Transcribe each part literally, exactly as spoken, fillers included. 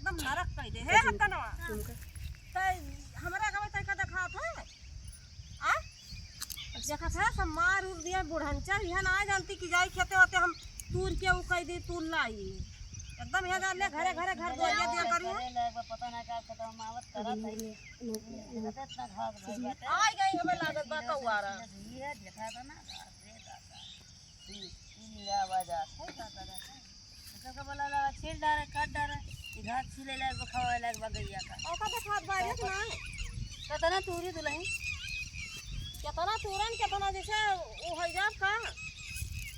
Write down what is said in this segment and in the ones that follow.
हम नरक कह दे हे हत्तनवा। तै हमरा का तै का देखात है? आ? देखत है सब मार उर दिया बुढ़नचा, यह ना जानती कि जाई खेते होते हम तूर के उ कह दी तूर लाई। एकदम यह जान ले घरे घरे घर बोलिया दिया करी। करे लायक बा, पता ना का खतम आवत करत है। इतना घात भर बाटे। आ गई हमें लागत बा कौआरा। ये देखा था ना, बाप रे बाप। ई, ई लिया आवाज आ। है का करत है? तो का बोला ला, छील डारे, काट डारे। ई घास छीले लायक बा, खवाए लायक बा गैया का। ओका देखात बा, है कि ना? केतना तूरी दुलही? केतना तूरन, केतना जैसे उ हो जाब का?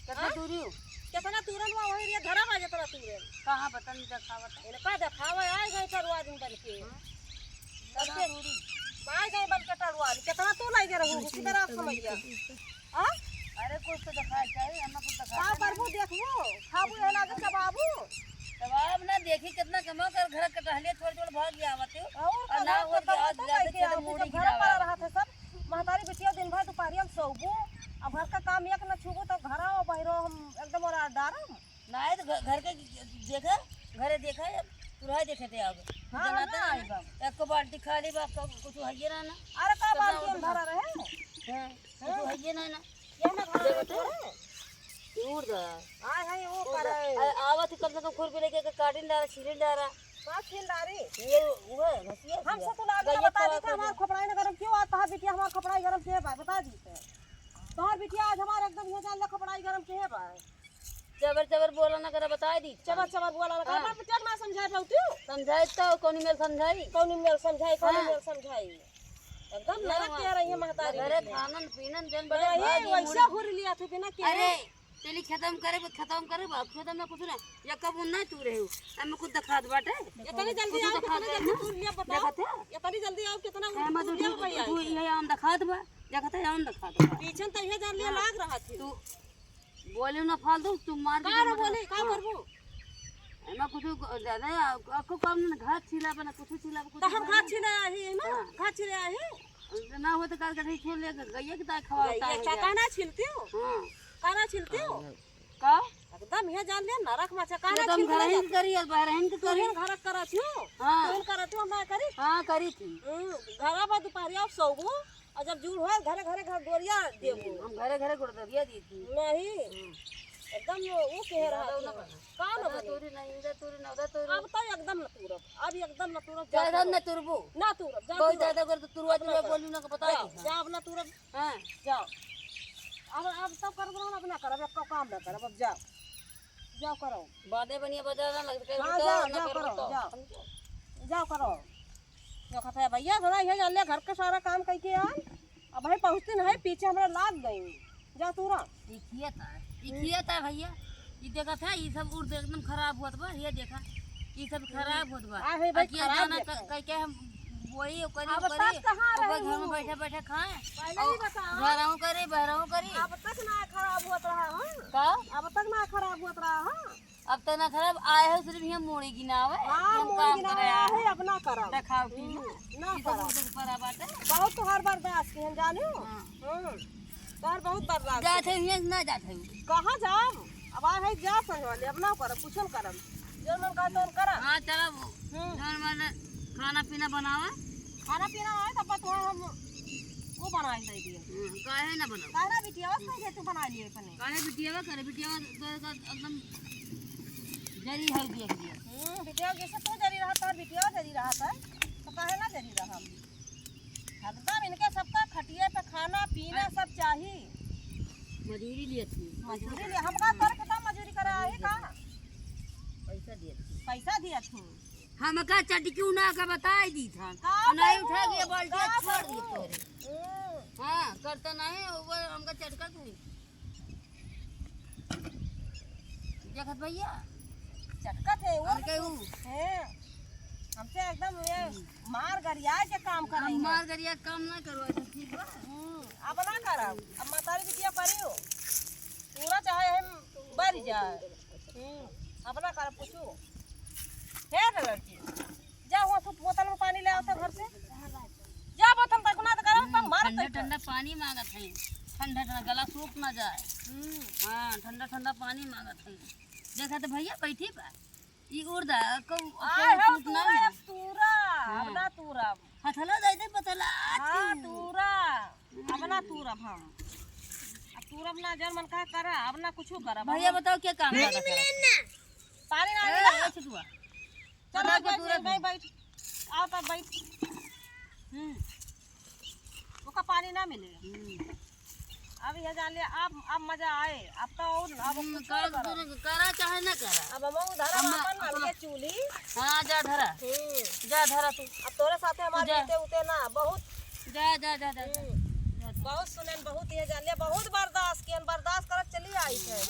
केतना हाँ? तूरी हो? केतना तूरन बा, वही रे धरा बा जेतना तूरन। कहाँ बतन देखावत है? इनका देखावे आए गए टरुआ दिन बन के। हाँ? बन के टरुआ दिन। आए गए बन के टरुआ दिन। केतना तू लाई के रहू, कितना समझ गया? हाँ? अरे कुछ तो देखाए चाहिए, हमें कुछ देखाए का चाहिए। करबू, देखबू, खाबू, एला के चबाबू। चबाब ना, देखी कितना कमा कर घर के टहलिए, थोड़ी थोड़ी भाग गया आवत हो। और और ना का वो करबू, आज तो जाके कह के खेत आवत, मूड़ी जब घर गिरावा। पर रहत है सब, महतारी बिटिया दिन भर दुपहरिया में सोबू, अब घर का काम एक न छूबू, तो घरा बहिरो हम एकदम और डारम। ना है तो घ-, घर के देखा, घरे देखा, अब तुरहा देखे थे अब। हाँ, जनाते ना ना। आई बाबू। एक बाल्टी खाली बा, अब तो कुछ हइये ना, ना। अरे का कितना बाल्टी हम उठा? भरा रहे? हाँ। हाँ। कुछ हइये ना, ना। ये ना घर देखो में तो। छोड़े। दूर जा। आए हैं, वो ओ, करे। आ-, आवत ही कम से कम खुरपी लेके के काटिन डारा, छीलिन डारा। का छील डारी? ये वो है, घसिया हमसे दिया। तो लागे गैया बता दी खवा कि हमार खवा खोपड़ाई ना गरम क्यों आ, तहार बिटिया हमार खोपड़ाई गरम के बा, बता दी तो। तोहर बिटिया आज हमार एकदम ये जान ले खोपड़ाई गरम के बा। चबर चबर बोला ना करा, बता दी। चबर चबर बोला ना करा, हाँ। अपना बिटिया के ना समझाए पाऊ तू? समझाई तो कौनी मेल समझाई? कौनी मेल समझाई, कौनी हाँ। मेल समझाई? एकदम ना, नरक ना, के रही है महतारी घरे बिटिया। खानन पीनन जन बड़े नहीं, भागी वैसे मुड़ी। हुर लिया तू बिना के। अरे, चली खतम करे, बस खतम करे, अब खतम ना कुछ ना। या कब उन्ना तू रहे हो? अब मैं कुछ दिखात बाटे। इतनी जल्दी कुछ आओ, दिखात कितना है जल्दी ना? तू लिया बताओ। देखत है? इतनी जल्दी आओ, कितना हाँ, मैं तू तो लिया तू, भाई तू आओ। ये आम दिखात बा, देखत है आम दिखात बा। पीछे तो ये जान लिया हाँ। लाग रहा थी। तू बोले ना फालतू, तू मार का के रे मत बोले, का हाँ। करबू? एमा कुछ ज्यादा, आपको काम ना, घास छीला बना, कुछ छीला, कुछ तो हम बना। घास छीले आही, एमा हाँ। घास छीले आही। ना हो तो काल के नहीं छील ले, गैया के दाई खवा गैया होता है का यार। काना छीलती हो? हाँ। काना छीलती हो? का? एकदम ये जान ले, नरक मचा, ये काना तो हम छीलती घर ही हो? करी, और बाहर ही तू करी। ही घर करत हो? हाँ। तू ही करत हो, ना करी? हाँ, करी थी। हम्म, घरा बा दुपहरिया अब सोबू, और जब जूड़ होए, घरे घरे घर दुआरिया देबू। हम घरे घरे गुड़दरिया दी थी। नहीं। हम्म। एकदम वो, वो कह रहा ज्यादा था। ना बना। का ना ज्यादा बने? तोरी नहीं, इधर तोरी ना, उधर तोरी। अब तो एकदम न तूरब, अब एकदम न तूरब, जा ज्यादा तूरब। न तुरबू। ना तूरब, जा बहुत तूरब। ज्यादा कर तो तुरवा अपना तुरवा कर। बोलू ना, बता जाओ, दी। जाओ, अब ना तूरब। हाँ। जाओ। अब, अब तो कर दो, अब ना करब, अब काम ना करब, अब जाओ। जाओ करो। बादे बनिया बजा ना लगते, हाँ, करो तो, जाओ, ना जाओ करो करो, तो। जाओ। जाओ करो। देखत है भैया, थोड़ा ये जान ले, घर के सारा काम कइके आन। अब भाई पहुँचती नहीं, पीछे हमरा लाग गई। जा तू रह। ई खियत है, ई हम्म। खियत है भैया। ई देखत है, ई सब उर्द एकदम खराब होत बा। ये देखा, ई सब खराब होत बा। आ है भाई, अकिया खराब जाना देखा। क-, कह के हम बोई, ओकरी, अब ओकरी, तक कहाँ ओकर रही घर में हूँ? बैठे, बैठे खाए। पहले ही और बताओ। घरहूँ करी, बहरहूँ करी। अब तक ना खराब होत रहा, हाँ? का? अब तक ना खराब होत रहा, हाँ? अब तो ना खराब आए हो, सिर्फ यहाँ मूड़ी गिनावे, हाँ, हम मूड़ी काम गिनावे करे आए आए हैं, हैं। अपना करम। देखावटी हम्म, है। ना ई तो करम। बहुत परा बात है। बहुत तोहार बर्दाश्त की हम जाने हो। हाँ। हम्म, तोहार बहुत बर्दाश्त जात है। है, यहाँ ना जात है। कहाँ जाओ? अब आए है, जा सही वाले, अब ना करम, कुछ ना करम। जो मन कहा तो करा। हाँ, चलो, हम्म। जो मन खाना पीना बनावा। खाना पीना आए, तब तो हम वो बनाई दे दिए। हम्म, काहे ना बनाओ? काहे ना बिटिया, बस कह दे, तू बना लिए अपने। काहे बिटिया करे, बिटिया तो एकदम जरी है, देख लिया। हम्म, बिटिया जैसे तू जरी रहा, तोर बिटिया जरी रहा था, तो काहे ना जरी रहा? एकदम इनके सबका खटिया पे खाना पीना सब चाही। मजूरी लिए थी। मजूरी लिए, हमका तोर कितना मजूरी करा है का? पैसा दिए थी। पैसा दिए थी। हमका चटकी उना के बताई दी था। का नहीं करू? उठा के बाल्टी का छोड़ करू? दी तोरे। हम्म। हाँ, करता नहीं, वो हमका चटका तू। देखत भैया? चटकत है, वो हम तो कहू। हैं। हमसे एकदम ये हम्म। मार गरिया के काम हम कराई है। मार गरिया के काम ना करो, ऐसा ठीक बा? हम्म, अब ना करब। अब मतारी बिटिया करियो। पूरा चाहे हम बर जाए। हम्म, अब ना करब कुछू। हे रे लड़की, जा हुआ से बोतल में पानी ले आओ तो घर से। जा बोतल तक ना तो करब, तब मारत ठंडा है। ठंडा पानी मांगत है, ठंडा ठंडा गला सूख ना जाए। हम्म। हाँ, ठंडा ठंडा पानी मांगत है। देखा तो भैया बैठी बा, ई उर्दा कब आ, कब हो सूख ना। हथला दे दे, बतला हाँ, थी। तूरा। अब ना तूरब हम। अब तूरब ना, जौन मन कहा करा, अब ना कुछू करब। भैया हम बताओ, क्या काम पानी करता मिले करा? ना। पानी ना ए, मिला? ए, छोटुआ। चलो, बताओ, क्या बैठ, तूरब बैठ, है? बैठ। आओ तब बैठ। हम्म। ओका पानी ना मिले। हम्म। अब यह जान लिया, अब, अब मजा आए। अब तो और, अब हम्म, कुछ कर, करो। कर, करा चाहे ना करा। अब हम उधर हम अपन अपना मांगिए चूल्ही। हाँ, जा धरा। हम्म। जा धरा तू। अब तोरे साथे तू हमारे जा। उते, उते ना, बहुत। जा, जा, जा, जा, जा। हम्म। जा, जा। बहुत सुनेन, बहुत ये जान लिया, बहुत बर्दाश्त कियन, बर्दाश्त करत चली आई है।